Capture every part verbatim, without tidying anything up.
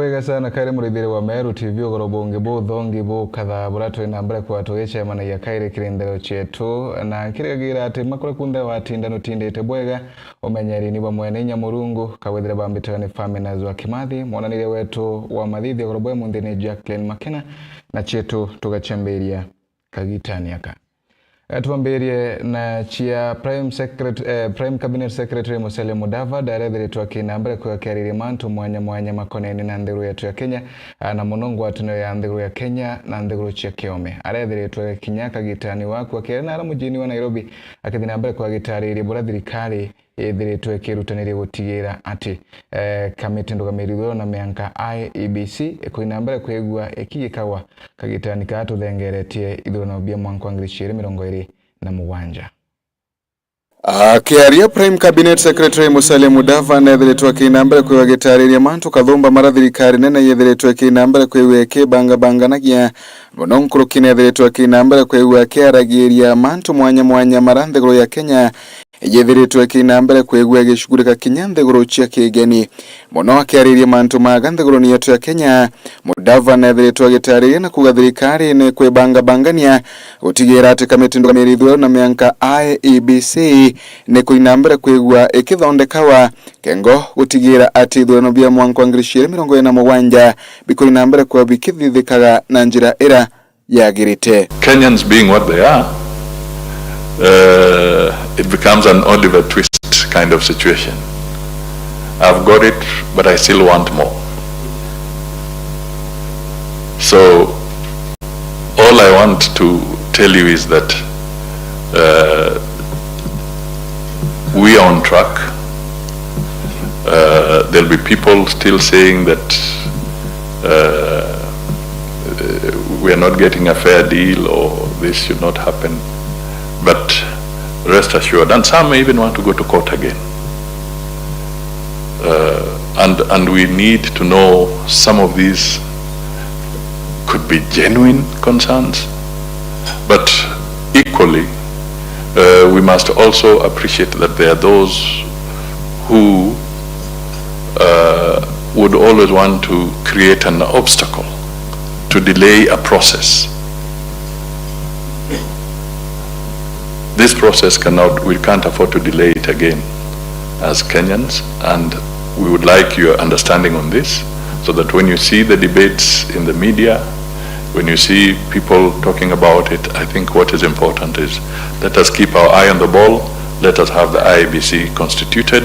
Wega sana kairi murithiri wa Meru T V, ugoro bungi buthongi bukatha bura twi na mbere kwa tugicemanagia kairi kirindiro cietu, na nkirigagira ati makura kunthe watinda nutindite bwega. Umenyeri ni bwa mwene inya Murungu, kawithire bambitwe ni Faminas wa Kimathi, mwananire wetu wa mathithi ugoro bwe munthi ni Jacqueline Makena, na cietu tugacambiria kagitani aka. Eh, twambirie na cia Prime Secret-, eh, Prime Cabinet Secretary Musalia Mudavadi arethiritwe akina mbere kwigua akiariria mantu mwanya mwanya makonenie na nthiguru yetu ya Kenya, ah, na muno ngwataniro ya nthiguru ya Kenya na nthiguru cia kiome. Arethiritwe kinya kagitani waku akiaria na ara mujini wa Nairobi, akithi na mbere kwigua agitariria buria thirikari ithiritwe ikirutaniria gutigira ati, eh, kamiti ndugamiri ithurano na mianka I E B C ikui na mbere kwigua ikigikagwa kagitani kaa tuthengeretie ithurano bia mwanka wa ngiri ciiri mirongo iri na mugwanja. Akiaria, Prime Cabinet Secretary Musalia Mudavadi neethiritwe akina mbere kwigua agitariria mantu kathumba maria thirikari nene yethiritwe ikina mbere kwigua ikibangabanganagia. Muno nkuruki neethiritwe akina mbere kwigua akiaragiria mantu mwanya mwanya maria nthiguru ya Kenya yethiritwe ikina mbere kwigua igicugurika kinya nthiguru cia kigeni. Muno akiariria mantu maga nthiguruni yetu ya Kenya, Mudavadi neethiritwe agitariria na kuuga thirikari ni kwibangabangania gutigira ati kamiti ndugamiri ithurano na mianka I E B C ni kuina mbere kwigua ikithondekawa, kengo gutigira ati ithurano bia mwanka wa ngiri ciiri mirongo iri na mugwanja bikuina mbere kwigua bikithithikaga na njira ira yagirite. Kenyans being what they are, uh, it becomes an Oliver Twist kind of situation. I've got it, but I still want more. So, all I want to tell you is that, uh, we are on track. Uh, there'll be people still saying that, uh, we are not getting a fair deal or this should not happen. But rest assured, and some even want to go to court again. Uh, and, and we need to know some of these could be genuine concerns, but equally, uh, we must also appreciate that there are those who, uh, would always want to create an obstacle to delay a process. This process cannot, we can't afford to delay it again as Kenyans, and we would like your understanding on this, so that when you see the debates in the media, when you see people talking about it, I think what is important is, let us keep our eye on the ball, let us have the I E B C constituted,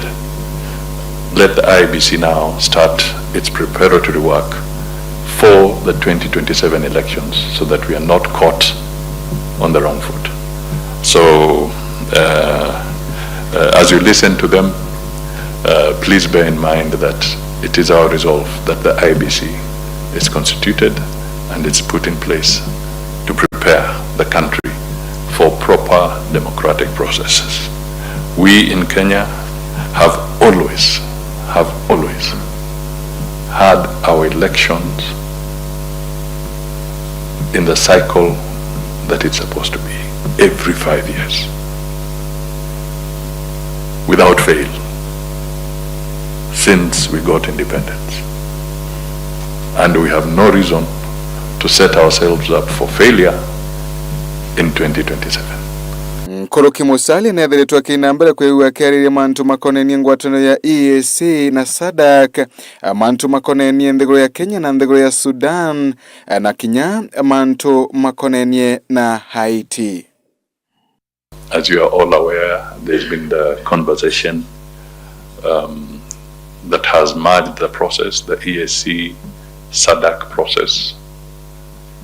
let the I E B C now start its preparatory work for the twenty twenty-seven elections, so that we are not caught on the wrong foot. So, uh, uh, as you listen to them, uh, please bear in mind that it is our resolve that the I E B C is constituted and it's put in place to prepare the country for proper democratic processes. We in Kenya have always, have always had our elections in the cycle that it's supposed to be, every five years, without fail, since we got independence. And we have no reason to set ourselves up for failure in twenty twenty-seven. Nkuruki Musalia neethiritwe akina mbere kwigua akiariria mantu makonenie ngwataniro ya E A C na sadak, mantu makonenie nthiguru ya Kenya na nthiguru ya Sudan, na kinya mantu makonenie na Haiti. As you are all aware, there's been the conversation, um, that has merged the process, the E A C sadak process,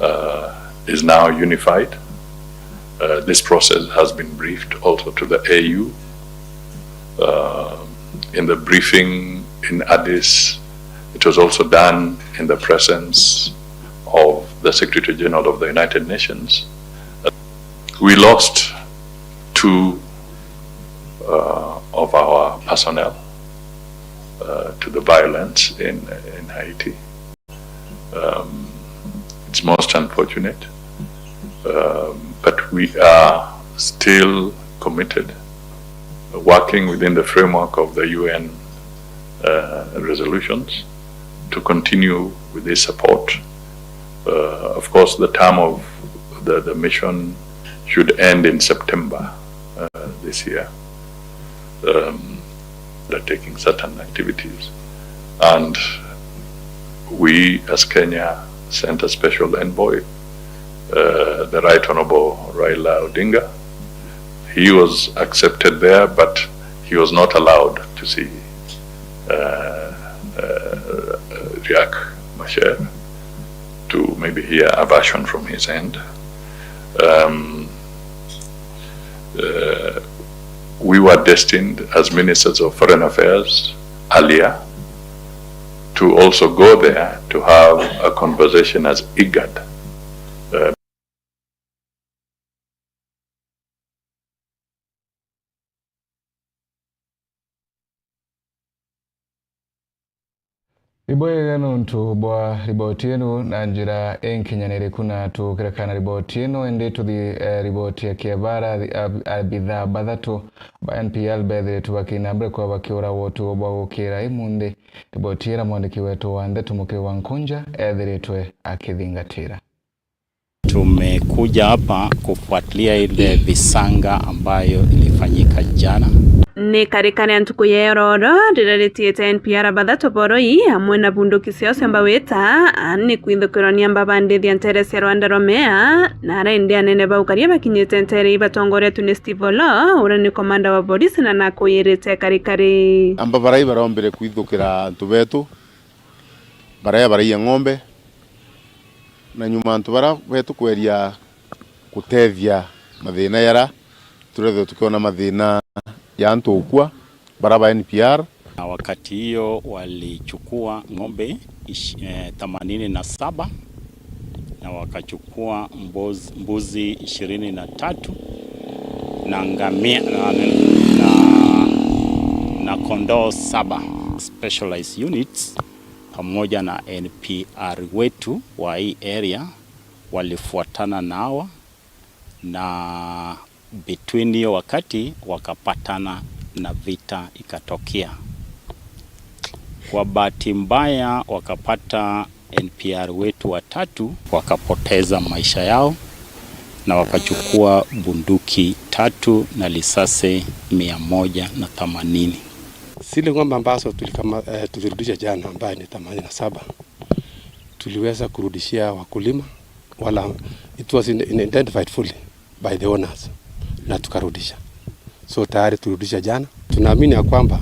uh, is now unified. Uh, this process has been briefed also to the A U. Uh, in the briefing in Addis, it was also done in the presence of the Secretary General of the United Nations. We lost two, uh, of our personnel, uh, to the violence in, in Haiti. Um, it's most unfortunate, um, but we are still committed, working within the framework of the U N, uh, resolutions, to continue with this support. Uh, of course, the term of the, the mission should end in September, uh, this year. Um, undertaking certain activities. And we, as Kenya, sent a special envoy, uh, the Right Honorable Raila Odinga. He was accepted there, but he was not allowed to see, uh, uh, Riek Machar, to maybe hear a version from his end. Um, uh, we were destined as ministers of foreign affairs earlier to also go there to have a conversation as IGAD. Uh, Ibwega nontu bwa riboti ino na njira inkinyaniriku, na tukirekana riboti ino, indi tuthi, eh, riboti ya kiabara, ab-, abithaa bathatu ba N P R bethiritwe bakinambire kwa bakiura wotu bwa gukira imunthi. Riboti ira mwandiki wetu wa ndeto Mukiri wa Nkunja ethiritwe akithingatira. Tumekuja hapa kufuatilia ile visanga ambayo ilifanyika jana. Ni karikari ya ntuku ya ororo riria ritiite N P R bathatu boroi amwe na bunduki ciao cia mbawita, ni kwithukirwa ni amba bandithia ntere cia Rwanda rwa Mea, na ara indi anene ba ukaria bakinyite ntere ibatongoretwe ni Steve Oloo, uria ni komanda wa borisi na nakwiyirite karikari. Amba barai barombire kwithukira antu betu, baria baraia ng'ombe, na nyuma antu bara betu kweria kutethia mathina yara turethwe tukiona mathina ya antu ukua bara ba N P R. Na wakati hiyo walichukua ng'ombe ish-, eh, themanini na saba, na wakachukua mbuzi, mbuzi ishirini na tatu na ngamia na, na, na kondoo saba. Specialized units pamoja na N P R wetu wa hii area walifuatana na hawa, na between hiyo wakati wakapatana na vita ikatokea. Kwa bahati mbaya, wakapata N P R wetu watatu wakapoteza maisha yao na wakachukua bunduki tatu na risasi mia moja na themanini. Zile ng'ombe ambazo tulikama-, eh, tulirudisha jana, ambaye ni themanini na saba, tuliweza kurudishia wakulima wala, it was in-, in-, identified fully by the owners, na tukarudisha. So tayari tulirudisha jana. Tunaamini ya kwamba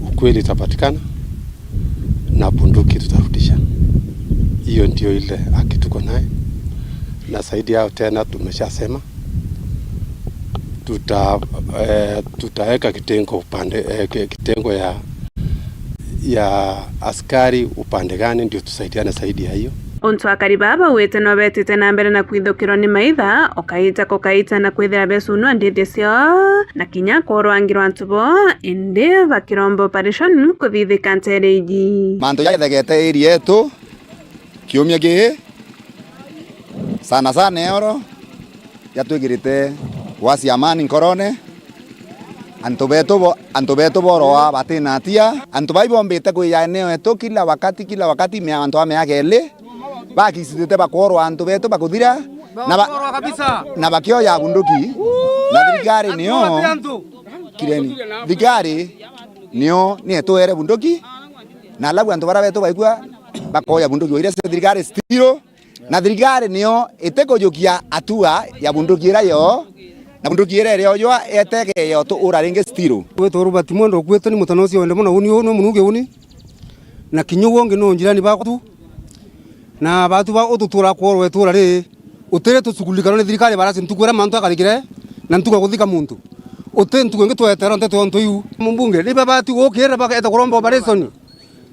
ukweli utapatikana na bunduki tutarudisha. Hiyo ndio ile haki tuko naye, na zaidi yao tena tumeshasema tuta-, eh, tutaweka kitengo upande, eh, ki-, kitengo ya, ya askari upande gani, ndio tusaidiane zaidi ya hiyo. Untu akari baa baugite no betite na mbere na kwithukirwa ni maitha, ukaita kukaita na kwithira becunwa ndithio ciao, na kinya kurwangirwa antu bo, indi bakiromba operation kuthithika ntere iji. Mantu jaithegete area yetu kiumia gii, sana sana eoro, jatwikirite wasi amani nkorone. Antu betu bo-, antu betu boroa batina atia. Antu bai bombite kwija eneo yetu kila wakati, kila wakati, mea-, antu a miaka ili bakisitite bakorwa antu betu bakuthira, na ba-, na bakioya bunduki. Na thirikari nio, kireni, thirikari nio nietuere bunduki, na alafu antu bara betu baikua bakoya bunduki, waira cia thirikari stiro. Na thirikari nio itikujukia atua ya bunduki ira yo, na bunduki ira iri yo yetege yo tuura ringi stiro. Gwitwa Robert Mwendo, ukuitwe ni mutana ucio wende muno, uni uu ni munugi uni, na kinya uu ungi ni njirani bakwa tu, na batu ba ututura kworwa itura ri, utiri tucukulikana ni thirikari barasi ntuku ira mantu akarikire, na ntuku ya kuthika muntu. Uti ntuku ingi twetera nteto ya ntu iu. Mumbunge, ni babati gukira bageta kuromba operation.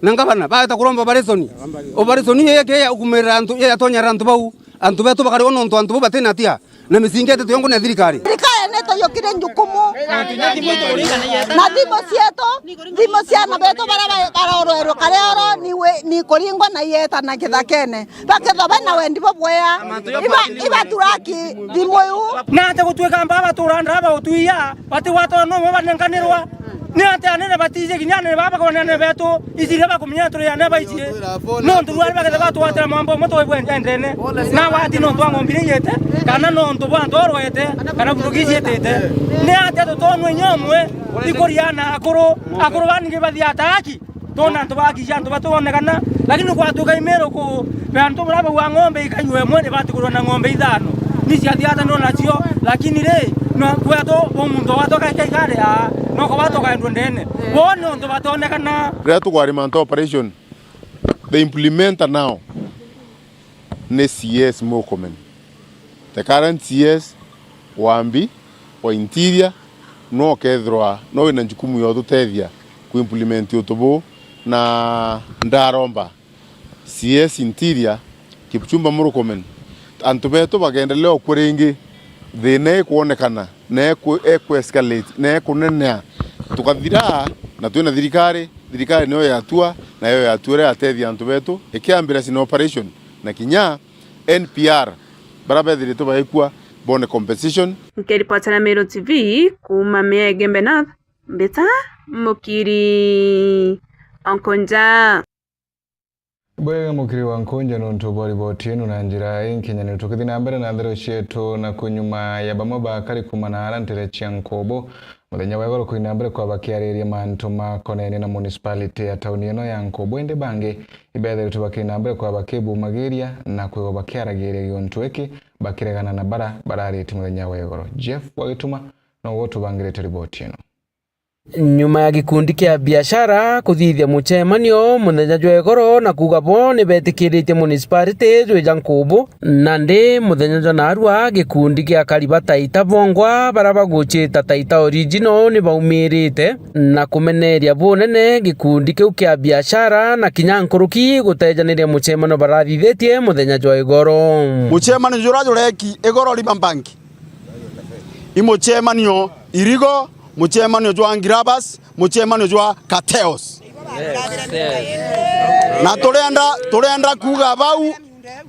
Na ngavana, baeta kuromba operation. Operation iyo yeke ya ukumirira antu, ya yatonyera antu bau. Antu betu bakari ona untu antu bau batina atia. Na misingi yetu tuyongo na thirikari. Thirikari ni tuyukire njukumu. Na thimu cietu, thimu cia ana betu bara ba-, barorwerwe karia oro ni we-, ni kuringwa na ieta na kithakene. Bakethwa bena wendi bubwea. Iba, iba turaki thimu iu. Na ate gutuika mbaba turandra ba utuia, bati watwa no banenganirwa. Ni atia anene batiji kinya anene baba kwa anene betu, iji iria bakumenya turi anene baiji? Nontu bwa baketha batwatira mwamba umwe twi bwendendene. Na wati nontu wa ng'ombe iria iyete, kana nontu bwa antu orwete, kana bunduki iji itite. Ni atia tutonwe inya umwe ikuriana akuru, akuru baningi bathia ataki? Twona antu bakija, antu batwonekana, lakini gwatuka imero ku, be antu bura bagua ng'ombe ikanyua imwe, ni batigurwa na ng'ombe ithano. Ni ciathiata no nacio, lakini ri, no kwetu umuntu watoka kaikare a, no kwa watoka endo ndene. Wone untu batonekana. Riria tugwarima antu operation, the implementer now ni C S Murkomen. The current C S Wambi wa Interior no kethirwa no wina njukumu ya ututethia ku implement untu buu, na ndaromba C S Interior, Kipchumba Murkomen, antu betu bagendelea ukua ringi, thina ikwonekana na iku-, iku escalate na ikunenea, tukathira na twina thirikari, thirikari niyo yatua, nayo yatua iria yatethia antu betu, ikiambira cina operation na kinya N P R, bara bethiritwe baikua bone compensation. Nkiripotera Meru T V kuuma Meru Igembe North, mbita Mukiri Onkonja. Bwega Mukiri wa Nkonja nontu bwa riboti inu na njira inkinyaniru. Tukithi na mbere na nthero cietu, na kunyuma ya bamwe bakari kuuma na ara ntere cia Nkubu, muthenya wa igoro kuina mbere kwa bakiariria mantu makonene na municipality ya tauni ino ya Nkubu, indi bangi ibethiritwe bakina mbere kwa bakibumagiria na kwigwa bakiaragiria giuntu giki, bakiregana na bara bararite muthenya wa igoro. Jeff Wagituma nowe utubangirite riboti ino. Nyuma ya gikundi kia biashara kuthithia mucemanio muthenya jwa igoro na kuuga bo ni betikiritie municipality jwija Nkubu, nandi muthenya jwa narua gikundi kia akari ba Taita bongwa bara bagucita Taita original ni baumirite na kumeneria bunene gikundi kiu kia biashara na kinya nkuruki gutejaniria mucemanio barathithitie muthenya jwa igoro. Mucemanio jura jureki igoro Riverbank, i mucemanio irigo, mucemanio jwa Ngirabas, mucemanio jwa Kateos. Na turenda, turenda kuuga bau,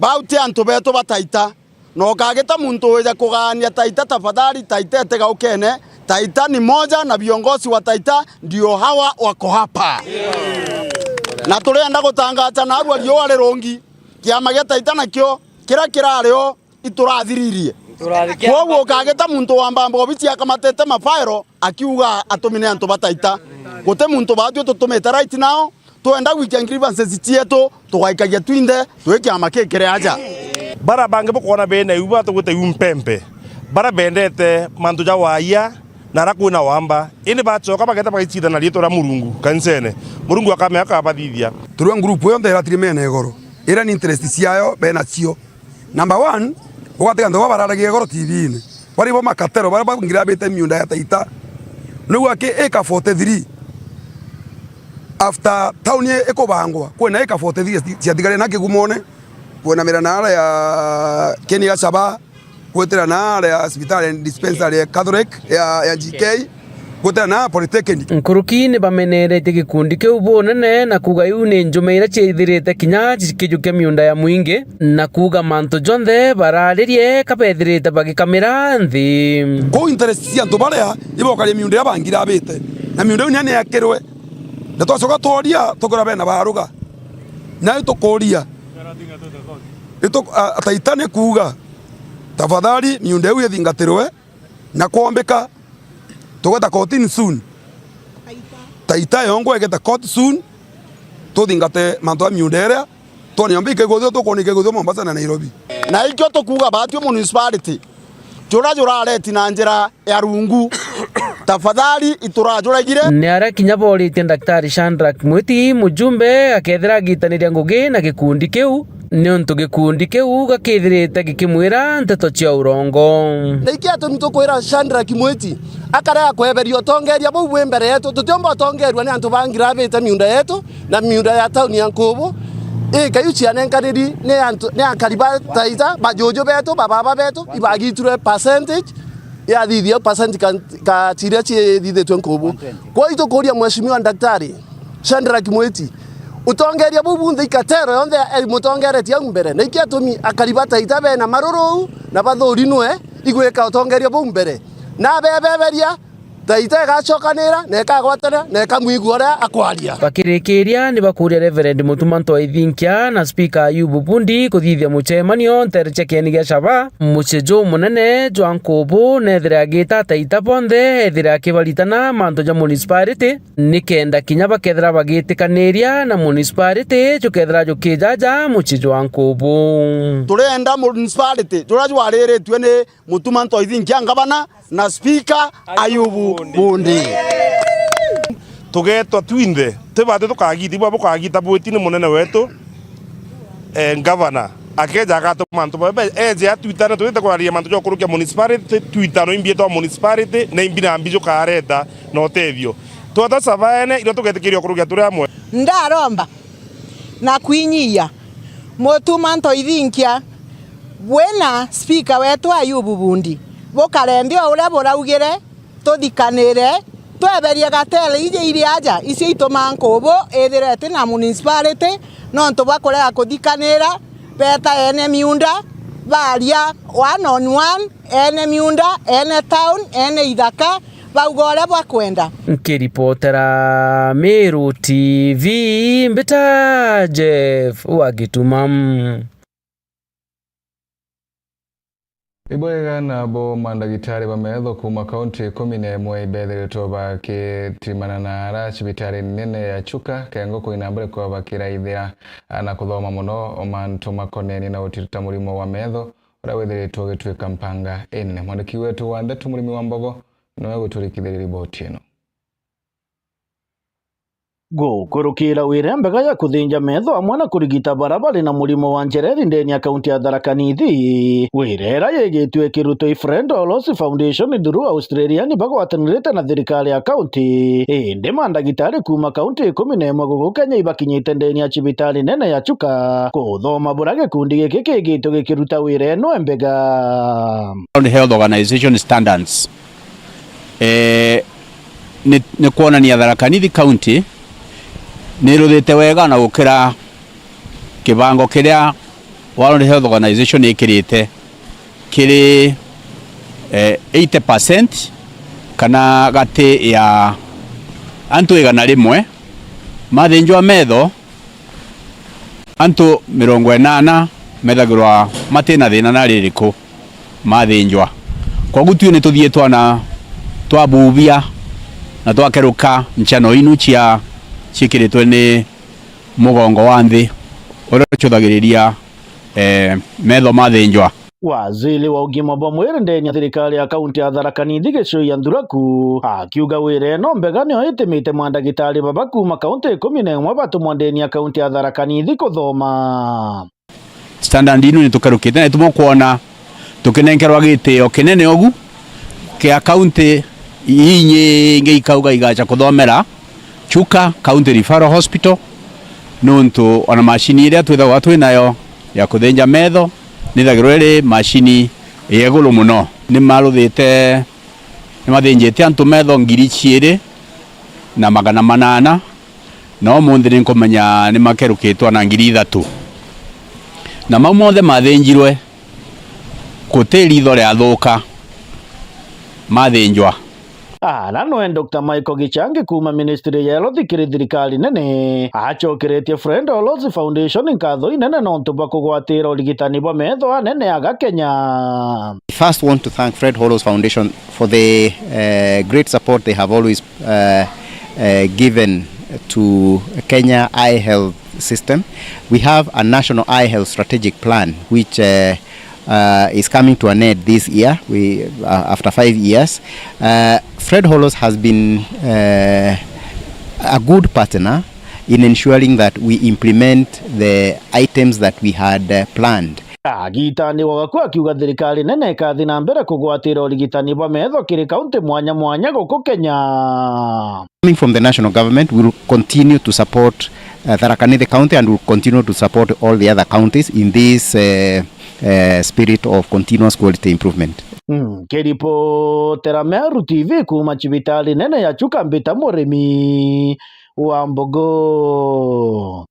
bau ti antu betu ba Taita. Na ukagita muntu wija kugaania Taita, tafadhali, Taita itigaukene. Taita ni moja na viongozi wa Taita ndio hawa wako hapa. Na turenda gutangaza narua riua rirungi, kiama gia Taita nakio kiria kirari o iturathiririe. Kwoguo ukagita muntu wa mbamba obici akamatite mafairo akiuga atumine antu ba Taita. Guti muntu baatwi tutumite right now, twenda gwikia grievances cietu, tugaikagia twinthe, twi kiama kikiri aja. Bara bangi bukwona bena iu batugwite iu mpempe, bara bendete mantu ja waia na ara kwina wamba, indi bacoka bageta bagaicithana riitwa ria Murungu kanisene, Murungu akamenya akabathithia. Turua group yonthe iratiri mena igoro, iria ni interest ciayo benacio. Number one, ugatiga antu baba bararagia igoro T V-ini. Bari bo makatero, baria bangirabite miunda ya Taita. Niu aki eka forty-three. After town i-, ikubangwa, kwina eka forty-three cia-, ciatigare na Kigumone. Kwinamira na ara ya Keni ya Shaba, gwitira na ara ya cibitari ya dispensary ya Catholic ya, ya G K. Gutena Polytechnic. Nkuruki ni bameneretie gikundi kiu bunene na kuuga iu ni njuma iria ciithirite kinya cikijukia miunda ya mwingi, na kuuga mantu jonthe bararirie ka bethirite bagikamira nthi. Kuu interest cia antu baria ibokaria miunda iria bangirabite, na miunda iu niyo niakirwe. Na twacoka tworia, tukwira bena baruga. Nayo tukuria. Itu-, a-, Taita ni kuuga, tafadhali miunda iu ithingatirwe, na kwombika, tugweta kotini soon. Taita yongwa igeta court soon, tuthingate mantu a miunda iria, twone yomba ikaiguthio, tukwona ikaiguthio Mombasa na Nairobi. Na ikio tukuuga batwi municipality, jura jurareti na njira ya rungu, tafadhali iturajuragire. Ni aria kinya boritie Daktari Shadrack Mwiti, mujumbe, akethira agitaniria ngugi na gikundi kiu, niuntu gikundi kiu gakithirite gikimwira nteto cia urongo. Na iki atumi tukwira Shadrack Mwiti akarega kweberia utongeria buu bwi mbere yetu. Tutiumba utongerua ni antu bangirabite miunda yetu na miunda ya tauni ya Nkubu. Ii, kaiu cianenkaniri ni antu, ni akari ba Taita, bajuju betu, bababa betu, ibagitirwe percentage yathithia percent ka, ka ciria ciithithitue Nkubu. Kwou itukuria Mheshimiwa Daktari Shadrack Mwiti, utongeria buu bunthe ikatero yonthe imutongeretie au mbere, na iki atumi akari ba Taita bena maruru uu na bathurinwe igwika utongeria buu mbere, na abebeberia Taita igacokanira na ikagwatana na ikamwigua uria akwaria. Bakirikiria, ni bakuria Reverend Mutuma Ntwaithinkia na Speaker Ayubu Bundi kuthithia mucemanio nteere cia kieni gia Shaba, mucii jumunene jwa Nkubu, nethire agita Taita bonthe ethire akibaritana mantu ja municipality, nikenda kinya bakethira bagitikaniria na municipality jukethira jukijaja mucii jwa Nkubu. Turenda municipality juria jwariritue ni Mutuma Ntwaithinkia ngavana na Speaker Ayubu Bundi. Tugeetwa twinthe, ti bati tukagita, ibwa bukagita bwiti ni munene wetu, eh, ngavana. Akeja agatuma antu babe, eje atwitane, twite kwariria mantu ja ukurukia municipality, twitano imbi twa municipality, na imbi na mbi jukareta na utethio. Twata sabaene, iria tugetikiria ukurukia turi amwe. Ndaromba na kwinyia Mutuma Ntwaithinkia, bwina speaker wetu Ayubu Bundi, bukare nthi o uria buraugire, tuthikanire, tweberie gatele iji iri aja, icio itumaa Nkubu ithire iti na municipality, nontu bwa kurega kuthikanira, beta ene miunda, baria one on one, ene miunda, ene town, ene ithaka, bauga uria bwakwenda. Nkiripotera Meru T V, mbita Jeff wa Gituma. Ibwega nabo mandagitari ba metho kuuma kaunti ikumi na imwe ibethiritwe bakitimana na ara cibitari nene ya Chuka, kengo kwina mbere kwa bakiraithira na kuthoma muno mantu makonenie na utirita murimo wa metho, uria withiritwe ugitwika mpanga inene. Mwandiki wetu wa ndeto Murimi wa Mbogo niwe guturikithiria riboti ino. Gukurukira wira mbega ya kuthinja metho amwe na kurigita bara bari na murimo wa njereri ndeni ya kaunti ya Tharaka Nithi, wira ira yigitwe ikiruto i Fred Hollows Foundation through Australia ni bagwatanirite na thirikari ya kaunti. Indi mandagitari kuuma kaunti ikumi na imwe guku Kenya ibakinyite ndeni ya cibitari nene ya Chuka kuthoma buria gikundi giki kigitwe gikiruta wira ino mbega. World Health Organization standards. Eh, ni, ni kwonania Tharaka Nithi County ni iruthite wega na gukira kibango kiria World Health Organization ikirite kiri, eh, eighty percent kana gati ya antu igana rimwe mathinjwa metho, antu mirongo inana methagirwa mati na thina na ririku mathinjwa. Kwogu tui ni tuthii twana twabubia na twakeruka nchano inu cia ciikiritwe ni mugongo wa nthi uria ucuthagiriria, eh, metho mathinjwa. Waziri wa ugima bwa mwiri ndeni ya thirikari ya kaunti ya Tharaka Nithi Gicui ya Nthuraku akiuga wira ino mbega nio itimite mandagitari baba kuuma kaunti ikumi na imwe batumwa ndeni ya kaunti ya Tharaka Nithi kuthoma. Standard ino ni tukerukite na itumwa kwona tukinenkerwa gitio kinene ugu kia kaunti inyingi ikauga igacha kuthomera Chuka County Referral Hospital, nuntu ona macini iria twithagwa twinayo ya kuthinja metho nithagirwa iri macini ya iguru muno. Ni maruthite, ni mathinjite antu metho ngiri ciiri na magana manana, na umunthi ni nkumenya ni makerukitwa na ngiri ithatu. Na mau monthe mathinjirwe, guti ritho riathuka mathinjwa. Ara nwe Doctor Michael Gichangi kuuma ministry ya health kiri thirikari nene, acokeretie Fred Hollows Foundation nkatho inene nontu bwa kugwatira urigitani bwa metho anene aga Kenya. I first want to thank Fred Hollows Foundation for the, uh, great support they have always, uh, uh, given to Kenya eye health system. We have a national eye health strategic plan which, uh, uh, is coming to an end this year. We, uh, after five years, uh, Fred Hollows has been, uh, a good partner in ensuring that we implement the items that we had, uh, planned. Agitani wa gaku akiuga thirikari nene ikathi na mbere kugwatira urigitani bwa metho kiri kaunti mwanya mwanya guku Kenya. Coming from the national government, we will continue to support, uh, Tharaka Nithi County and will continue to support all the other counties in this, uh, uh, spirit of continuous quality improvement. Mm, nkiripotera Meru T V kuuma cibitari nene ya Chuka, mbita Murimi wa Mbogo.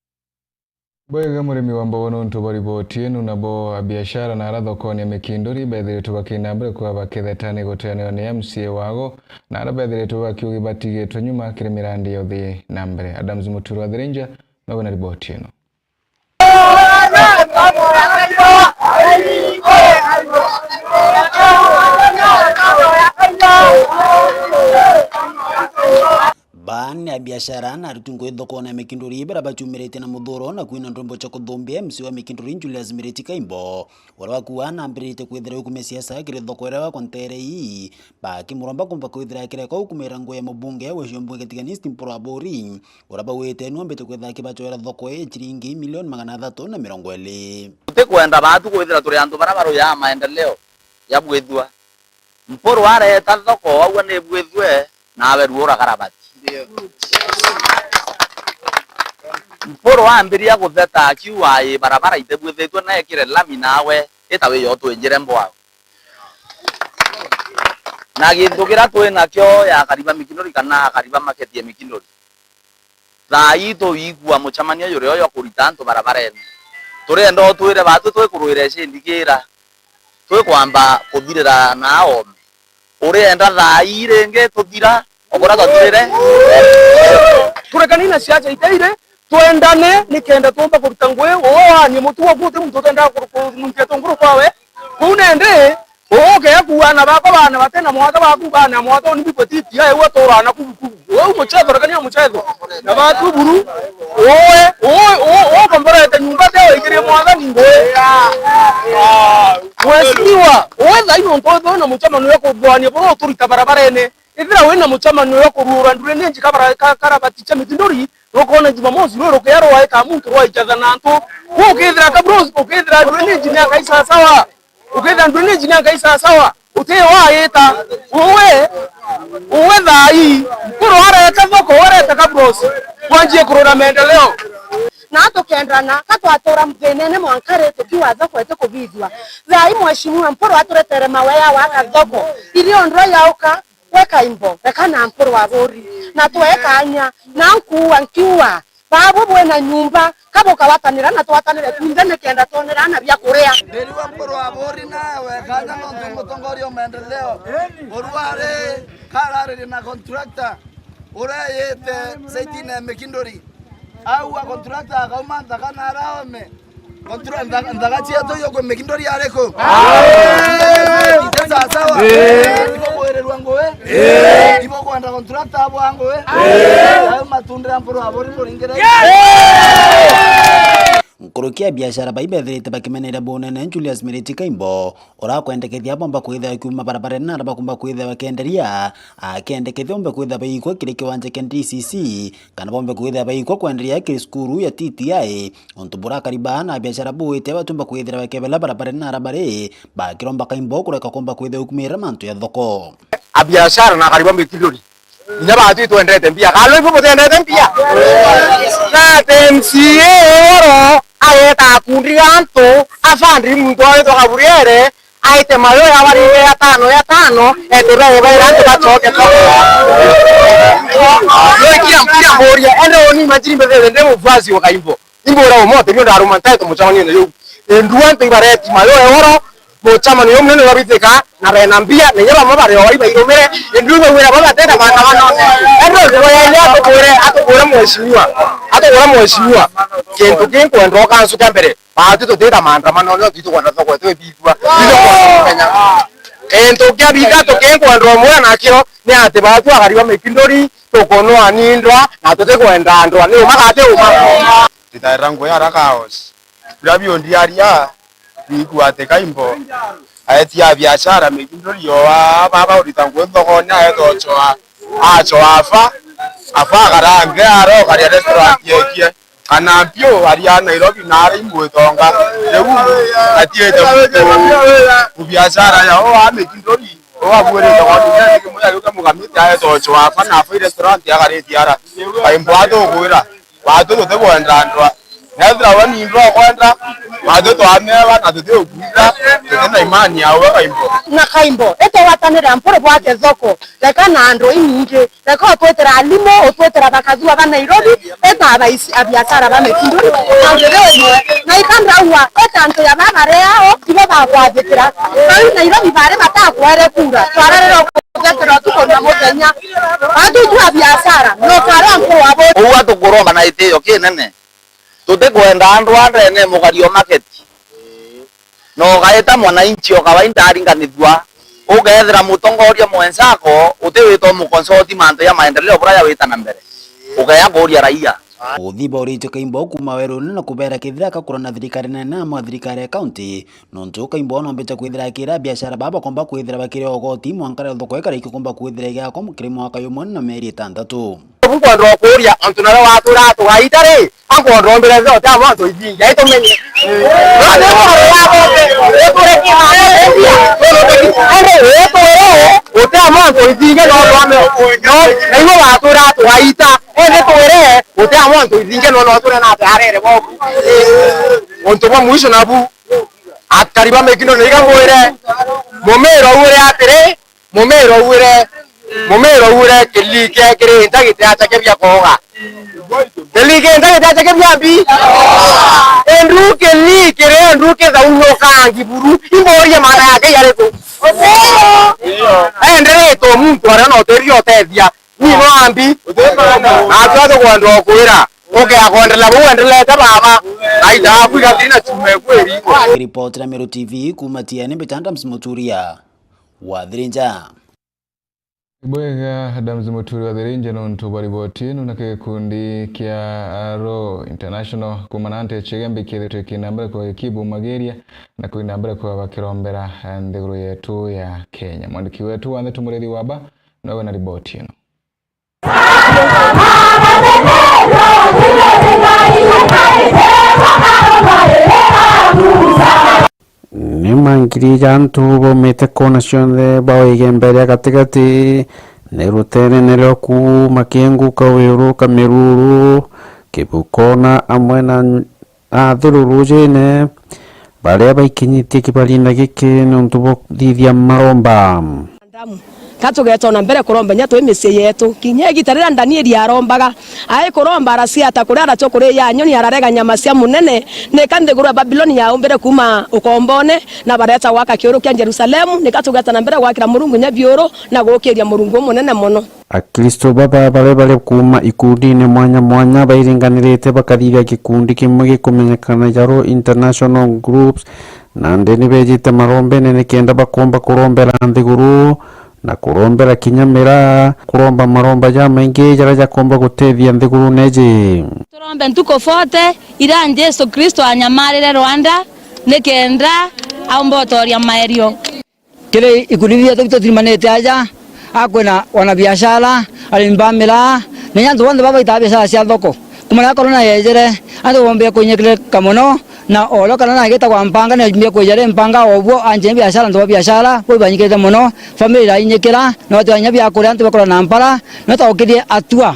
Bwega murimi wa mbogo nontu bwa riboti inu, nabo abiashara na ara thokone ya Mikinduri bethiritwe bakina mbere kwa bakitheta ni guteanirwa ni M C A wago, na ara bethiritwe bakiugi batigitwe nyuma kiri mirandi ya uthii na mbere. Adams Muturi wa Thirinja nabo na riboti inu. Baani a biashara na aruti ngugi thokone ya Mikinduri baria baciumiritie na muthuro na kwina ndwimbo cia kuthumbia M C A wa Mikinduri Julius Miriti Kaimbo, uria wakuuga na ambiritie kwithira ukumia siasa kiri thoko iria yakwa ntere ii, bakimuromba kumba kwithira akireka ukumira ngugi ya mubunge wa gicigo mbunge Tigania East Mpuru Aburi, uria baugite ni ombite kwithira akibacoera thoko ii ciringi milioni magana athatu na mirongo iri. Tutikwenda baatu kwithira turi antu baria baruyaa maendeleo ya bwithua. Mpuru areeta thoko, aua ni bwithue, nawe ruura karabati. Mpuru ambiria gutheta akiuga, ii barabara itibwithitue na ekire lami, nawe ita wiyo utwinjire mbwao. Na gintu kiria twi nakio ya akari ba Mikinduri kana akari ba market ya Mikinduri, thaa ii tuigua mucemanio juria uju jwa kurita antu barabarene. Turenda utwire baatu twikurwira icindikira, twikwamba kuthirira na aome. Urienda thaa ii ringi tuthira o kuria twathirire? Turekani na siasa itairi, twendane nikenda tuumba kuruta ngugi. Uu waanie mutugo, guti muntu utendaga ku-, ku-, kurukia tunguru kwawe. Kuu nindi, uu ukea kuuga aana bakwa baana bati na mwaka baku baana mwaka uni bibwe titi, ai uu aturaa na kubu kubu. Uu mucetho, rekania mucetho. Na batu buru, uwe, uwe, uwe, uwe ukomborete nyumba teo ikirie mwathani ngugi. Mheshimiwa, uwe thaa ii nontu withirwe na mucemanio ya kuthwania buria uturita barabarene. Ithira wina mucemanio ya kuruura drainage kabara-, ka-, karabati cia Mikinduri, nukwona Jumamosi rwi rukia rwaika muntu rwaicatha na antu. Kuu ukithira kabros-, ukithira drainage ni akai sawasawa. Ukethira ndwini njinya Ngai sawasawa, uti waita. Uwe, uwe thaa ii, Mpuru areta thoko, areta kabros, twanjie kurura maendeleo. Na tukendana, ka twatura thinene mwanka ri tukiuga thoko itikubithua? Thaa ii, Mheshimiwa, Mpuru aturetere mawe ya waka thoko, irio ndwa yauka, we Kaimbo, reka na Mpuru Aburi, na twe kanya, na nkuua nkiua, Babu bwina nyumba, ka bukawatanira na twatanire twinthe nikenda twonere aana bia kuria. Ndiriwa Mpuru Aburi nawe kanya nontu mutongoria wa maendeleo. Urwari kararirie na contractor uria yite saitine ya Mikinduri. Au wa contractor akauma nthaka na araome. Contractor, ntha-, nthaka cietu yukwe Mikinduri ariku? Ite sawasawa? Ibo kwirirwa ngugi? Ibo kwenda contractor abwa ngugi? Au matundira Mpuru Aburi muringire. Nkuruki ya biashara bai bethirite bakimeneria bunene Julius Miriti Kaimbo, urakwendekethia bomba kwithia kiuma barabarene na araba kumba kwithia bakenderia, akendekethia bomba kwithia baikwa kiri kiwanja kia D C C, kana bombe kwithia baikwa kwenderia kiri cukuru ya T T I, untu burakari baa na biashara buite batumba kwithira bakebela barabarene na araba ri, bakiromba Kaimbo kureka kumba kwithia ukumira mantu ya thoko. Abiashara na akari ba Mikinduri. Inya batu itwendete mbia. Kalo ibu mutendete mbia. Na ati M C A oro, ageta akundi gantu, afandi muntu aretwa Gabriele, aite mayo ya baringe ya tano, ya tano, ete bae baira antu bacoke thoko. Yo ikia, ikia mburia, ende oni imagine mbethele ndi mubwazi wa Kaimbo. Imbura Omote, nio ndaruma ntaito mucemanio na yuu. Endua antu ibareti mayo ya oro, mucemanio yo munene wabitika, na bena mbia, na inya bamwe bari o ibairumire, endua ibawira baba tena bana bana. Ende oyo ya atukure, atukure mheshimiwa, atukure mheshimiwa. Kintu kinkwenda ukansu kia mbere. Baatu tutita maandamano, nio twitukwenda thoko yetu ibithua. Ithukwenda kumenya. Kintu kia bithatu kinkwenda umwe nakio ni ati baatu akari ba Mikinduri tukunwa ni ndwa na tutikwenda ndwa. Ni uma kana ti uma? Titaira ngugi ara chaos. Biria bionthe aria, bigua ati Kaimbo aetia biashara Mikinduri yo aba, aba urita ngugi thokone aeta ucoa, acoa afa, afa akarange ara ukaria restaurant yekie. Kana mpio aria Nairobi na aria imwitonga. Riu atiete ku biashara ya o a Mikinduri, o abuirite kwa dunia ni kimwe agiuka mugamiti aetochwa afa na afa i restaurant akariti ara. Kaimbo atukwira, batu tutikwenda ndwa. Ethira we ni ndwakwenda, na tuti twanewa, na tuti ukwitha, tuti na imani ya we Kaimbo. Na Kaimbo, itugwatanira mpuru bwake thoko, reka na andu inyingi, reka utwitira alimu, utwitira bakathua ba Nairobi, eta abaisi a biashara ba Mikinduri, na njira imwe, na ikandaua, eta antu ya baba reao, ibo bakwathikira. Bau Nairobi bari batakwere kura, twararira ukuthetera utuku na muthenya. Watu jua biashara, no kara nkuru abo. Uguo tukuromba na itio kinene. Tutikwenda andu a ndene mugario market. Na ugaita mwananchi o kawaida aringanithua, ugeethira mutongoria mwenzako uti wita umukonsoti mantu ya maendeleo buria yawita na mbere. Ugeya kuuria raia. Uthiba uritio Kaimbo kuuma werune na kubera kethira akakura na thirikari nene ama thirikari ya kaunti, nontu Kaimbo anombete kwithira akira biashara baba bakomba kwithira bakiri ogoti mwanka riria thoko ikara ikikomba kwithira igakwa kiri mwaka jumwe na mieri itantatu. Nkwenda kuuria, antu nawe watura tugaita ri, ankwenda ombere nze uti amantu ithingi, ai tumenye. Nani moro ya bote, uture kina, ende, wetwire, uti amantu ithingi, no twame, no, na iwe watura tugaita, ende twire, uti amantu ithingi, no, no ture na ati arere boku. Untu bwa mwisho nabu, akari ba Mikinduri ni iga mwire, mumiro ure atiri, Mumiro ure, mumiro ure, kilike kiri nta gitiacha kibia koga. Kilike nta gitiacha kibia mbi. Endu kilike re, endu kithaunuka ngiburu. Imboria maana yake yariku? Enderetwo muntu aria no teria utethia. Ni no ambi. Atwa tukwenda kwira. Uke akwendelea bau endelete baba. Aita aku igathina chuma ekweri. Ripoti ya Meru T V kuuma Tiani, Mbita Adams Muturia. Wathirinja. Bwega, Adams Muturi wathirinja nontu bwa riboti ino na gikundi kia Aro International kuuma na nte Chigembe kiethirite kina mbere kwa kibu magiria na kwina mbere kwa bakirombera nthiguru yetu ya Kenya. Mwandiki wetu wa ndeto Murithi Waba nowe na riboti ino. Ni mangiri ja antu baumite kona cionthe ba Igembe ria gatigati, ni ruteere ni rio kuuma Kiengu, Kawiru, Kamiruru, Kibukona amwe na athirurujine baria baikinyitie kibarinda giki niuntu bwa kuthithia maromba. Damu. Ka tugeeta o na mbere kuromba inya twi micii yetu. Kinya igita riria Danieli arombaga, ai kuromba araciata kuria aratua kuriia nyoni, ararega nyama cia munene, nika nthiguru ya Babiloni yaumbire kuuma ukombone, na bareeta gwaka kiuru kia Jerusalemu, nika tugeeta na mbere gwakira Murungu inya biuru na gukiria Murungu umunene mono. Akristo baba baria bari kuuma ikundine mwanya mwanya bairinganirite bakathithia gikundi kimwe gikumenyekana ja Aro International Groups, nandi ni beejite marombene nikenda bakomba kurombera nthiguru na kurombera kinya miraa, kuromba maromba jamaingi jaria jakomba gutethia nthiguru neeji. Turombe ntuku forty iria Jesu Kristo anyamarire Rwanda nikenda aumbe utooria maerio. Kiri ikundi bietu bitutirimanite aja, akwina wanabiashara, arimi ba miraa, na inya antu bonthe baba baitaga biashara cia thoko. Kuma riria korona yeejire, antu bombire kuinyikirika mono, na o uria korona igitagwa mpanga, ni yombire kuija ri mpanga o buo, anjia biashara, antu ba biashara, bo ibanyikirite mono, family irainyikira, na batiga inya bia kuria, antu bakora na mpara, no twaukirie atua.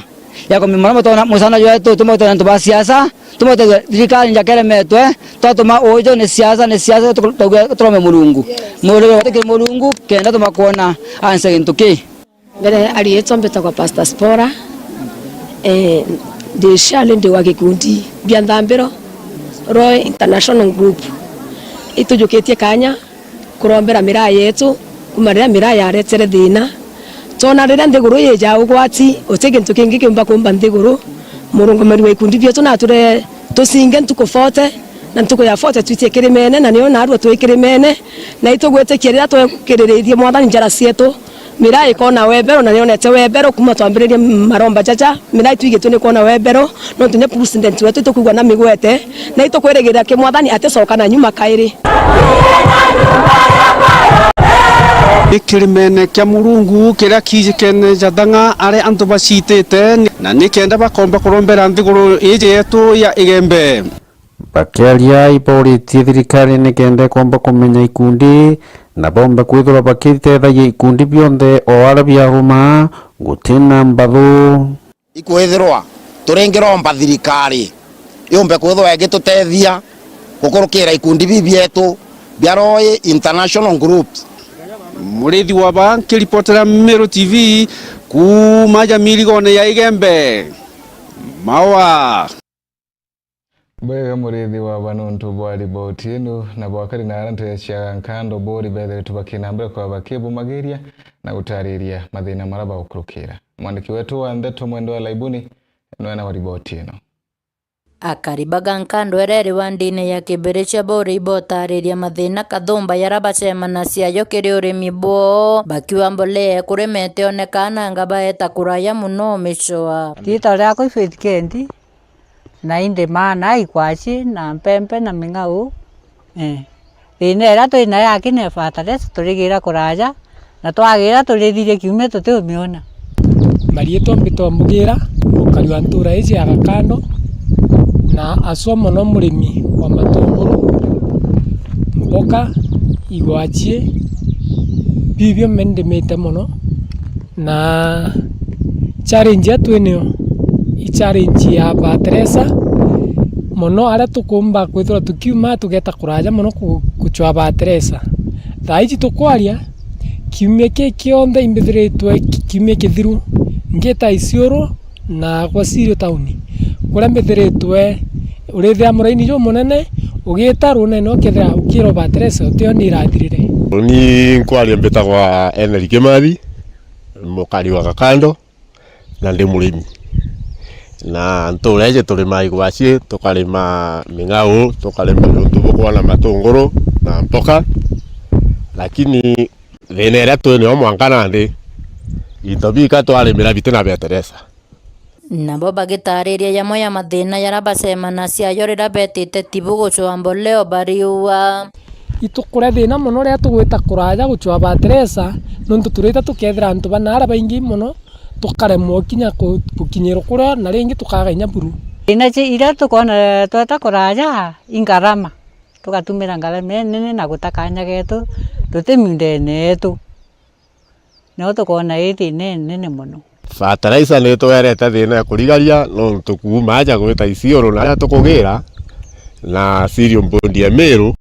Yakomi maria mutona musana jwetu, tumutona antu ba siasa, tumutona thirikari njakeremetwe, twatuma uju ni siasa, ni siasa, tu-, tuge turome Murungu. Murungu, tukire Murungu, kenda tumakwona anse gintu ki. Mbere ariitwa mbitagwa Pastor Spora, eh, ndi shale ndi wa gikundi bia nthambiro, Roy International Group. Itujukitie kanya, kurombera miraa yetu, kuma riria miraa yaretere thina. Twona riria nthiguru yija ugwati, uti gintu kingi kiumba kumba nthiguru. Murungamiri wa ikundi bietu natwire tucinge ntuku forty, na ntuku ya forty twitie kirimene, na nio narua twi kirimene, na itugwitikia riria twekiriririe Mwathani njara cietu, miraa ikona webero, na nionete webero kuma twambiririe maromba jaja. Miraa itwigitwe ni kwona webero, nontu ni president wetu itukwigua na migwete, na itukwirigira ki Mwathani aticokana nyuma kairi. Ni kirimene kia Murungu kiria kiijikene ja thang'a aria antu baciitite, na nikenda bakomba kurombera nthiguru iiji yetu ya Igembe. Bakiaria, ibauritie thirikari nikenda ikomba kumenya ikundi na bombe kwithirwa bakitethagia ikundi bionthe o aria biaruma gutina mbathu. Ikwithirwa turingiromba thirikari yumbe kwithirwa igitutethia gukurukira ikundi biu bietu bia Roi International Groups. Murithi wa Ba nkiripotera Meru T V kuuma ja mirigone ya Igembe. Mawa. Bwega Murithi wa Ba nontu bwa riboti ino, na bwakari na ara nteere cia Nkando bori bethiritwe bakinambira kwa bakibumagiria na gutariria mathina mara bagukurukira. Mwandiki wetu wa ndeto Mwende wa Laibuni nwena wa riboti ino. Akari ba Gankando ireri wa ndini ya Kibirichia buri ibotariria mathina kathumba yara bacemanacia yo kiri urimi bwoo, bakiuga mbolea ikuremete onekaa nanga baeta kuraya mono umicwaa. Riitwa riakwa i Faith Kendi, na indimaa na ikwaci, na mpempe, na ming'au. Ee. Thina iria twi nayo aki ni fertilizer turigira kuraja, na twagira turithirie kiumia tutiumiona. Mariitwa mbitwa Mugira, mukari wa ntuura iji ya Gakando, na aswa mono murimi wa matunguru, mboka, igwaci, biu bionthe ndimite mono. Na challenge ya twinio i challenge ya bateresa mono, aria tukumba kwithirwa tukiuma tugeta kuraja mono ku-, gucwaa bateresa. Thaa iji tukwaria, kiumia kii kionthe imbithiritwe ki-, kiumia kithiru ngita Isiolo na gwa Sirio tauni, kuria mbithiritwe urithia muraini jumunene, ugita runene ukethira ukirwa bateresa utio ni irathirire. Ni nkwaria mbitagwa Henry Kimathi, mukari wa Gakando, na ndi murimi. Na ntuura iji turimaa igwaci, tukarima ming'au, tukarima untu bukwona matunguru na mboka, lakini thina iria twinio mwanka nandi, into bika twarimira biti na beteresa. Nabo bagitariria jamwe ya mathina jaria bacemanacia jo riria betite tibu gucwaa mboleo bariua. Itukuria thina mono riria tugwita kuraja gucwaa bateresa, nontu turita tukethira antu ba naara baingi mono, tukaremwa kinya ku-, gukinyirwa kuria, na ringi tukaga inya buru. Thina ci-, iria tukwona tweta kuraja i ngarama, tugatumira ngarama inene na guta kanya getu tuti miundene yetu. Nio tukwona ii thina inene mono. Fertilizer ni itwerete thina ya kurigaria, nontu kuuma aja gwita Isiolo na aria tukugira na Cereal Board ya Meru,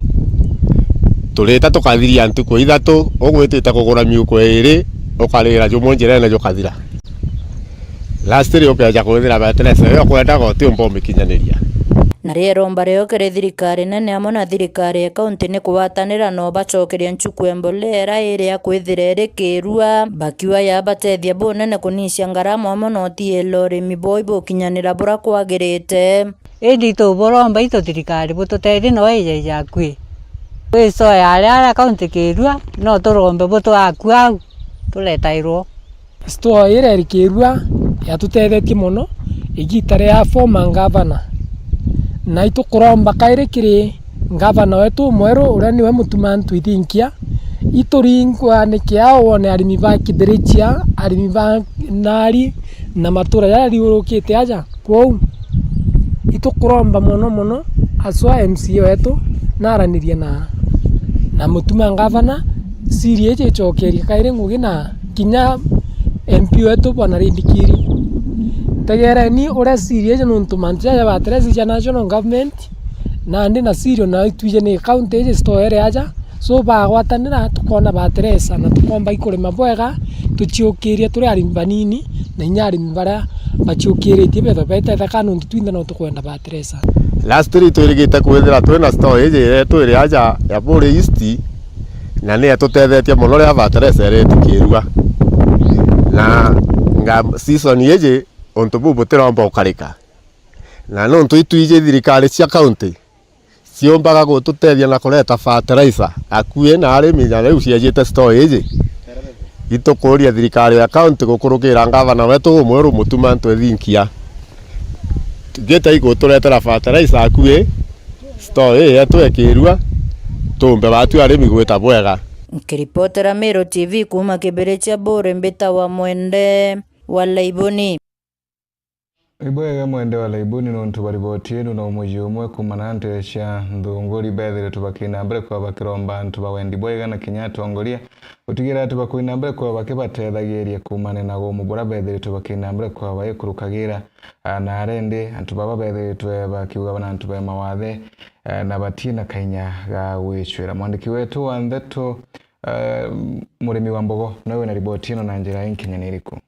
turita tukathiria ntuku ithatu, ugwitite kugura miuko iiri, ukarira jumwe njirene jukathira. Lastly ukeja kwithira fertilizer iyo ukwendaga utiumba umikinyaniria. Nario iromba rio kiri thirikari nene amwe na thirikari ya kaunti ni kugwatanira na ubacokeria nchuku ya mbolea iria iria kwithira iri kirua, bakiuga yabatethia bunene kunicia ngarama amwe na utiila urimi bwao ibukinyanira buria kwagirite. Indi ituburomba itu thirikari bututethie no ije ije akui. Twicoe aria aria kaunti kirua, no turombe butwe akua au turetairwo. Store iria iri kirua yatutethetie mono igiita ria former ngavana, na itukuromba kairi kiri ngavana wetu umweru uria niwe Mutuma Antu Ithinkia, ituringwa ni kiao wone arimi ba Kibirichia, arimi ba Nari na matura jaria jathiurukite aja. Kwou itukuromba mono mono, aswa M C A wetu naranirie na, na Mutuma ngavana, siri iji icokerie kairi ngugi na kinya M P wetu Bwana Rindikiri. Tegereni uria siri iji, nontu mantu jaja bateresi ja national government, nandi na siri ona itwije ni county iji store iri aja, so bagwatanira tukona bateresa na tukomba ikurima bwega, tuciukirie turi arimi banini na inya arimi baria baciukiritie bethwa betetheka, nontu twinthe no tukwenda bateresa. Lastly twirigite kwithira twina store iji yetu iri aja ya Buri East, na ni yatutethetie mono riria bateresa iri itikirua. Na nga season iji untu buu butiromba ukarika. Na nontu itwiji thirikari cia county ciumbaga gututethia na kureta fertilizer akui na arimi, na riu ciejite store iji, itukuria thirikari ya county gukurukira ngavana wetu umweru Mutuma Antu Ithinkia, ngite iguturetera fertilizer akui store ii yetu ikirua, tumbe batu arimi gwita bwega. Nkiripotera Meru T V kuuma Kibirichia Buri, mbitawa Mwende wa Laibuni. Ibwega mwende wa laibuni nontu bwa riboti inu na umuji umwe kuumana na ntere cia nthunguri bethiritwe bakina mbere kwa bakiromba antu ba wendi bwega na kinya atongoria gutigira ati bakuina mbere kwa bakibatethagiria kuumana na gumu bura bethiritwe bakina mbere kwa baikurukagira. Ah, na arendi antu baba bethiritwe bakiuga bana antu be mawathe, eh, na batina kainya ga gwicwira. Mwandiki wetu wa ndeto, eh, Murimi wa Mbogo, nowe wina riboti ino na njira inkinyaniiriku?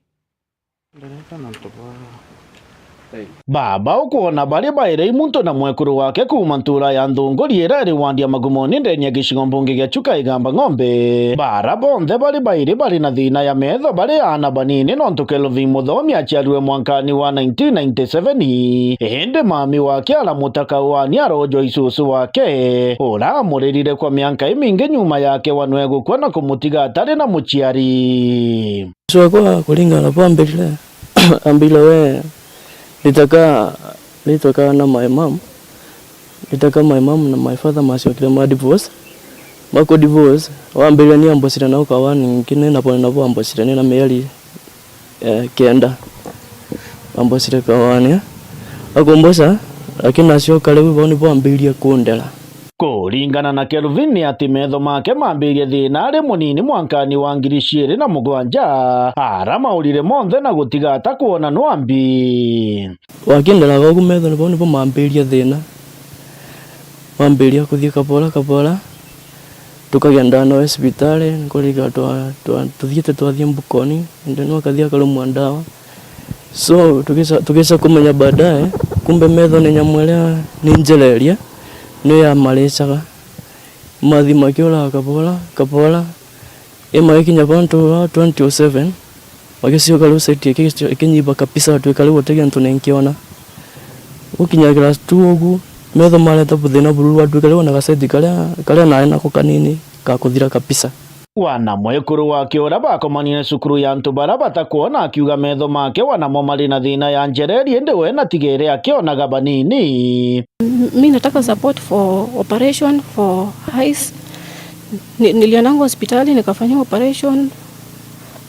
Baba ukwona bari bairi muntu na mwekuru wake kuuma ntuura ya Nthunguri ira iri wandi ya Magumoni ndeni ya gicigo mbunge gia Chuka Igamba Ng'ombe. Bara bonthe bari bairi bari na thina ya metho bari aana banini nontu Kelvin Muthomi aciarirwe mwankani wa nineteen ninety-seven. Indi mami wake aramutaka uani arojwa icucu wake ura amuririre kwa mianka imingi nyuma yake wanwe gukua na kumutiga atari na muciari. Ucio wakwa kuringana na bwambirire, ambire we, litaka, litaka na my mom, litaka my mom na my father maciokire ma divorce, maku divorce, wambirire ni ambocire nao kawani ngine na bone nabo ambocire ni na mieri, eh, kenda. Ambocire kawani, akumboca, lakini acioka riu bo ni bwambiririe kundera. Kuringana na Kelvin, ni ati metho make mambirie thina ari munini mwankani wa ngiri ciiri na mugwanja, ara maurire monthe na gutiga atakwona nwambi. Wakinderaga ugu metho nibo, nibo mambirie thina, mambiria kuthii kabora kabora, tukagenda nao cibitari, nkurika twa, twa, tuthiite twathii Mbukoni, indi nwe akathii akarumwa ndawa. So, tugica, tugica kumenya baadaye, kumbe metho ni nyamu iria ni njereria, niyo yamaricaga. Mathi makiuraga kabora kabora, i magikinya bantu ba twenty oh seven, magicioka riu site iki-, ikinyiba kabisa, twika riu guti gintu ninkiona. Gukinya class two ugu, metho mareta buthina bururu, atwika riu ona gaseti karia, karia nari nako kanini, gakuthira kabisa. Wana mwekuru wake uria bakomanire cukuru ya antu baria batakwona akiuga metho make wanamo mari na thina ya njereri, indi we natigere akionaga banini. M-, mi nataka support for operation for eyes. Ni-, niliendanga hospitali nikafanyiwa operation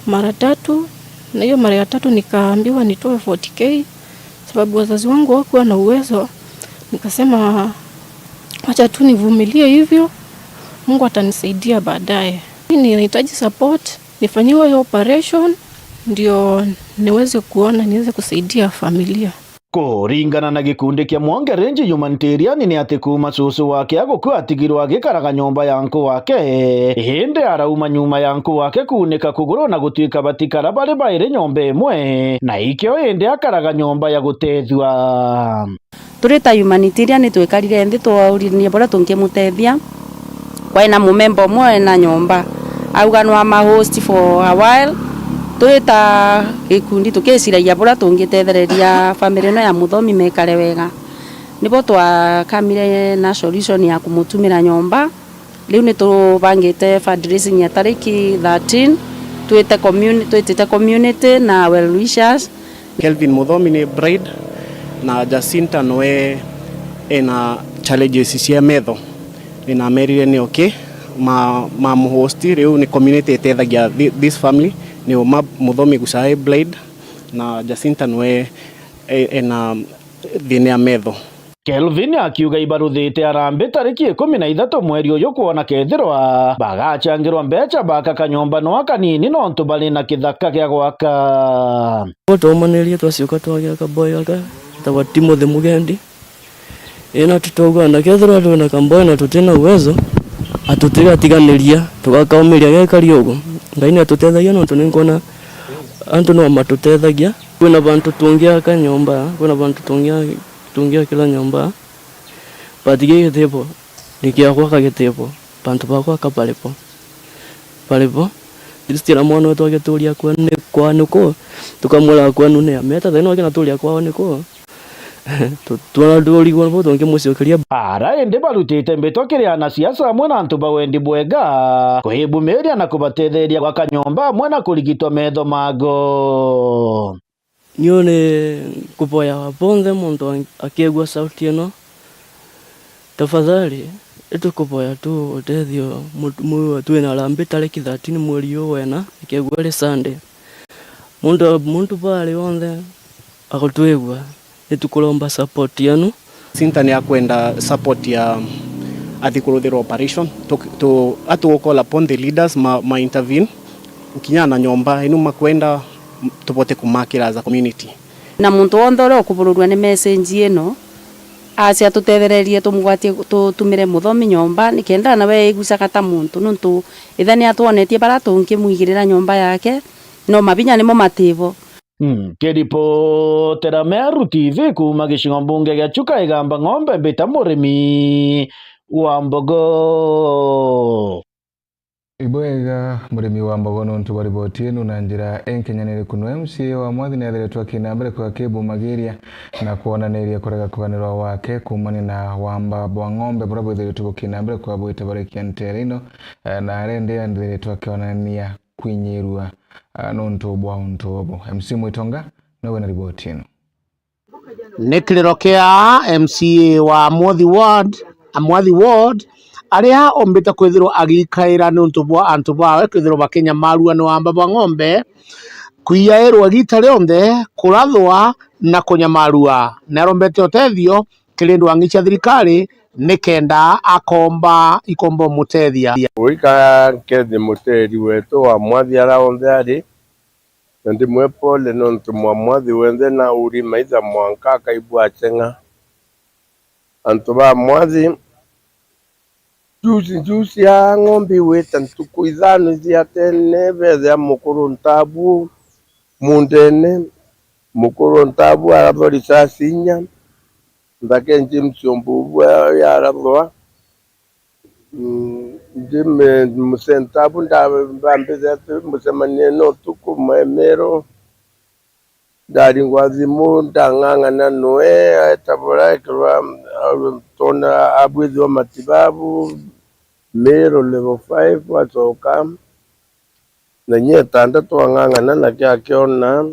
mara tatu, na hiyo mara ya tatu nikaambiwa nitoe forty K, sababu wazazi wangu hawakuwa na uwezo. Nikasema, "Wacha tu nivumilie hivyo, Mungu atanisaidia baadaye." Mimi ninahitaji support, nifanyiwe hiyo operation, ndio niweze kuona, niweze kusaidia familia. Kuringana na gikundi kia Mwonge Range Humanitarian, ni ati kuuma cucu wake agukua atigirwe agikaraga nyomba ya nku wake, indi arauma nyuma ya nku wake kuunika kuguru na gutwika batikara bari bairi nyomba imwe, na ikio indi akaraga nyomba ya gutethua. Turi ta humanitarian, ni twikarire nthi twaurithania buria tungimutethia. Kwai na mumemba umwe ena nyomba, auga no ama host for a while. Twi ta gikundi tukiciragia buria tungitethereria family ino ya Muthomi mekare wega. Nibo twakamire na solution ya kumutumira nyomba. Riu ni tubangite fundraising ya tariki thirteen, twite communi-, twitite community na well wishers. Kelvin Muthomi ni bride, na Jacinta noe ena challenges cia metho. Ninamerire ni okay, ma, ma muhost, riu ni community itethagia thi-, this family, ni uma Muthomi gucae bride, na Jacinta noe e-, ena thina ya metho. Kelvin akiuga ibaruthite arambi tariki ikumi na ithatu mweri uyu kwona kethirwa bagacangirwa mbecha baka kanyomba no kanini nontu bari na kithaka gia gwaka. Bo twaumanirie twacoka twagia kaboy gaka getagwa Timothy Mugendi. Ina tutauga na kethirwa twina kaboy na tutina uwezo, atutigatiganiria, tugakaumiria gekari ugu. Ngai ni atutethagia nontu ni nkwona antu no matutethagia. Kwina bantu tungiaka nyomba, kwina bantu tungia-, tungiakira nyomba, but giki gitibo ni kiakwa ka gitibo, bantu bakwa ka baribo, baribo. At least na mwana wetu agituria kwenu ni kwao ni ku, tukamwira kwenu ni ameta, thaino akinaturia kwao ni ku. Tu-, twana turigwa nibo tungimucokeria. Ara indi barutite mbitwa kiri anasiasa amwe na antu ba wendi bwega, kwibumiria na kubatetheria gwaka nyomba amwe na kurigitwa metho mago. Niu ni nkuboya bonthe muntu a-, akiigua sauti ino, tafadhali, itukuboya tu utethio mu-, mu-, twina arambi tariki thirteen mweri uyu wena, ikegua iri Sunday. Muntu, muntu bari onthe, Agutwigua, ni tukuromba support yenu. Sinta ni akwenda support ya athi kuruthirwa operation. Tu, tu, atu call upon the leaders ma, ma intervene. Kinya na nyomba inu makwenda, tubote kumakira as a community. Na muntu wonthe uria ukubururua ni message ino, acia tutethererie tumugwatie, tutumire muthomi nyomba, nikenda nawe eigucaga ta muntu, nontu ithe ni atwonetie bara tungimwigirira nyomba yake, no mabinya nimo matibo. Nkiripotera Meru T V kuuma gicigo mbunge gia Chuka Igamba Ng'ombe, mbita Murimi wa Mbogo. Ibwega, Murimi wa Mbogo, nontu bwa riboti inu na njira inkinyaniriku. No M C A wa Mwathi ni athiritwe akina mbere kwa kibumagiria na kwonaniria kurega kuganirwa wake kuumania na wamba bwa ng'ombe buria bwithiritwe bukina mbere kwa bwita barikia ntere ino, eh, na arende athiritwe akionania kwinyirua, ah, nontu bwa untu ubu. M C Mwitonga nowe na riboti ino. Ni kiriro kia M C A wa Mwathi Ward, a Mwathi Ward, aria ombite kwithirwa agiikaira niuntu bwa antu bawe kwithirwa bakinyamarua ni wamba bwa ng'ombe, kwiyairwa igiita rionthe, kurathwa na kunyamarua. Ni arombete utethio kiri ndwang'i cia thirikari nikenda akomba, ikomba umutethia. Uikara nkethi muteri wetu wa Mwathi aria onthe ari, na ndimwe pole nontu mwa Mwathi wenthe na uri maitha mwanka akaigua achenga. Antu ba Mwathi, juzi, juzi ya ng'ombe igwita ntuku ithano cia tene, bethia mukuru ntabu mundene, mukuru ntabu arathwa risasi inya, nthake James Ombubu yarathwa. Mm, ndi me-, musee ntabu nda-, mbambithe ati mucemanio no utuku mwe Meru. Ndaringwa thimu, ndang'ang'ana nwe, aeta bura ekirwa, tona abwithirwa matibabu, Meru level five, acoka. Na inya itandatu ang'ang'ana nakio akiona,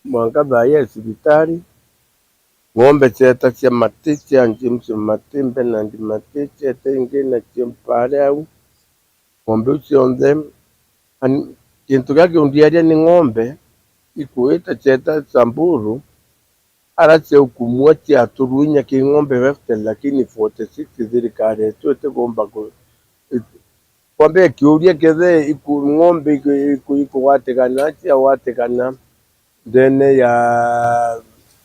mwanka thaa ya cibitari. Ng'ombe cieta cia Mati, cia James Mati, Bernard Mati, cieta ingi nacio mpare au. Ng'ombe iu cionthe, ani, gintu gia kiundiaria ni ng'ombe ikuita cieta Samburu, ara ciaukumua ciaturwa inya ki ng'ombe fifty, lakini forty six thirikari yetu itigomba ku-, it-, kwambia kiuria kethe iku-, ng'ombe iku-, iku-, ikugwatikana, ciagwatikana ndene ya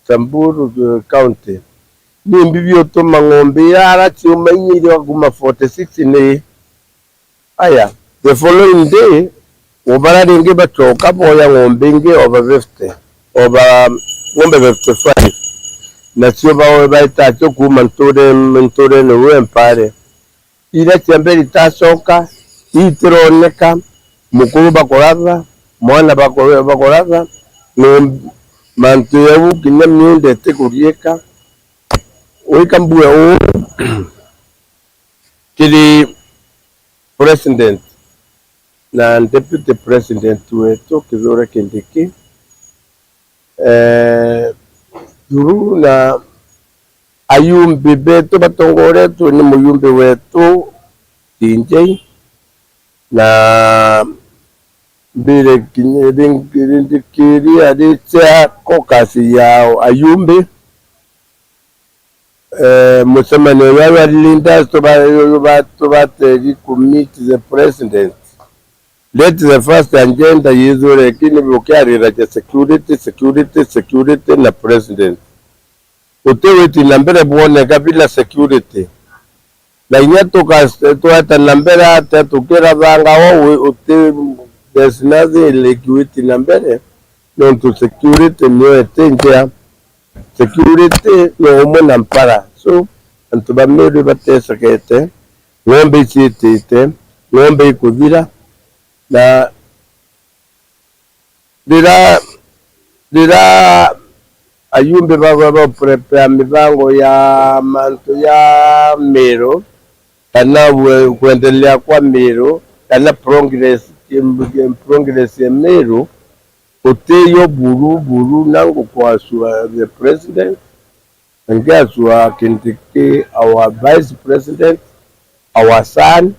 Samburu, eh, County. Nimbi biutuma ng'ombe iria ara ciuma inya iria kuma forty six ni aya, the following day, ubara ringi bacoka boya ng'ombe ingi over fifty, over ng'ombe fifty-five. Nacio ba-, baitacio kuma nture-, nturene rwe mpare. Iria cia mbere itacoka, itironeka, mukuru bakuratha, mwana baku-, bakuratha, ng'ombe, mantu jau kinya miunda itikuriika. Wika mbue uu, kiri President na Deputy President wetu Kithure Kindiki, eh, through na ayumbi betu batongoretwe ni muyumbi wetu D J, na mbire kinya ringi-, rindikiria ri chair caucus ya ayumbi, eh, mucemanio uria wa leaders tuba-, tuba-, tubategi ku meet the president. Let the first agenda yithwe, lakini bukiarira ja security, security, security na president. Uti witi na mbere bwoneka bila security. Na inya tuka-, tweta na mbere atia tukirathanga o wi-, uti, there's nothing like witi na mbere, nontu security niyo iti njea. Security ni umwe na mpara. So, antu ba Meru batecekete, ng'ombe iciitite, ng'ombe ikuthira, na rira, rira ayumbe bagwe ba prepare mibango ya mantu ya Meru, kana we-, kwendelea kwa Meru, kana progress, progress ya Meru, utiyo buru, buru, na ngukwasua the president, na ngiasua Kindiki, our vice president, our son,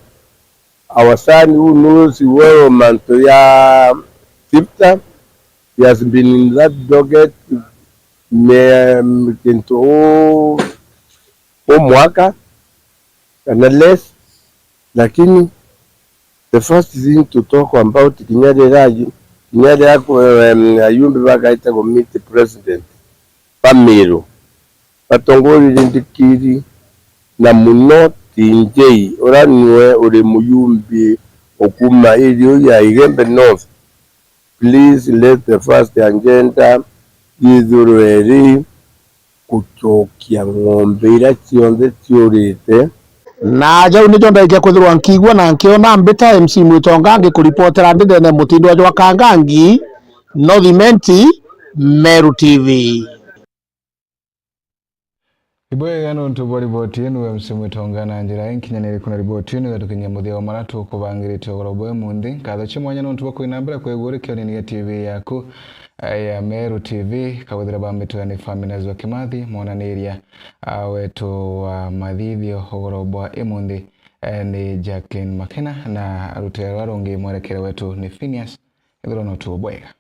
our son who knows well mantu ya Sifta. He has been in that docket me-, kintu u-, u mwaka kana less, lakini the first thing to talk about kinya riria, kinya riria ku-, em, ayumbi bagaita ku meet president ba Meru, batongoriri ndikiri na muno T J, uria niwe uri muyumbi ukuma area ya Igembe North. Please let the first agenda yithirwe iri gucokia ng'ombe iria cionthe ciurite. Na jau nijo ndaikia kwithirwa nkiigua na nkiona mbita M C Mwitonga ngikuripotera ndithene mutindwa jwa Kangangi, North Imenti, Meru T V. Ibwega nontu bwa riboti inu, M C Mwitonga, na njira inkinyaniriku na riboti inu igatukinyia muthia wa maria tukubangirite ugoro bwa imunthi. Nkatho cia mwanya nontu bwa kwina mbere kwigua uri kionini gia T V yaku, eh, ya Meru T V, kawithira bambitwe ni Faminas wa Kimathi, mwananiria, ah, wetu wa mathithio ugoro bwa imunthi, eh, ni Jacqueline Makena, na rutere ruria rungi mwerekere wetu ni Phineas. Ithirwa no tu bwega.